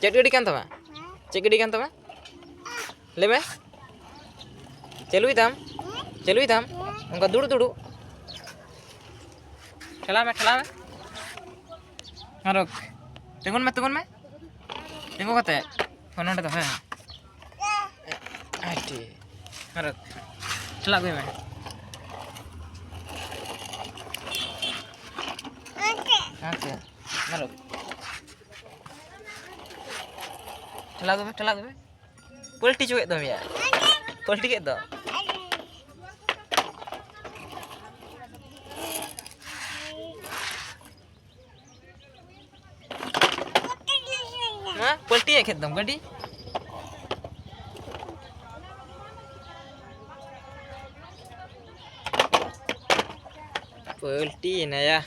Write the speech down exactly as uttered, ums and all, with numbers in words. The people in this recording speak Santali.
ᱪᱮᱫ ᱜᱟᱹᱰᱤ ᱠᱟᱱ ᱛᱟᱢᱟ? ᱪᱮᱫ ᱜᱟᱹᱰᱤ ᱠᱟᱱ ᱛᱟᱢᱟ? ᱞᱟᱹᱭ ᱢᱮ᱾ ᱪᱟᱹᱞᱩᱭ ᱛᱟᱢ? ᱪᱟᱹᱞᱩᱭ ᱛᱟᱢ? ᱚᱱᱠᱟ ᱫᱩᱲᱩᱵ ᱫᱩᱲᱩᱵ᱾ ᱴᱷᱮᱞᱟᱣ ᱢᱮ, ᱴᱷᱮᱞᱟᱣ ᱢᱮ᱾ ᱟᱨᱚ ᱛᱤᱸᱜᱩᱱ ᱢᱮ, ᱛᱤᱸᱜᱩᱱ ᱢᱮ᱾ ᱛᱤᱸᱜᱩ ᱠᱟᱛᱮ ᱯᱷᱳᱱ ᱱᱚᱸᱰᱮ ᱫᱚᱦᱚᱭ ᱢᱮ᱾ ᱟᱹᱰᱤ᱾ ᱟᱨᱚ ᱴᱷᱮᱞᱟᱣ ᱟᱹᱜᱩᱭ ᱢᱮ᱾ ᱦᱮᱸ ᱥᱮ? ᱟᱨᱚ᱾ ᱴᱷᱮᱞᱟᱣ ᱟᱹᱜᱩᱭ ᱢᱮ, ᱴᱷᱮᱞᱟᱣ ᱟᱹᱜᱩᱭ ᱢᱮ᱾ ᱯᱚᱞᱴᱤ ᱪᱚ ᱠᱮᱫ ᱫᱚᱢ ᱭᱟ᱾ ᱯᱚᱞᱴᱤ ᱠᱮᱫ ᱫᱚ᱾ ᱦᱮᱸ, ᱯᱚᱞᱴᱤ ᱭᱮᱫ ᱠᱷᱮᱛ ᱫᱚᱢ ᱜᱟᱹᱰᱤ᱾ ᱯᱚᱞᱴᱤ ᱮᱱᱟᱭᱟ᱾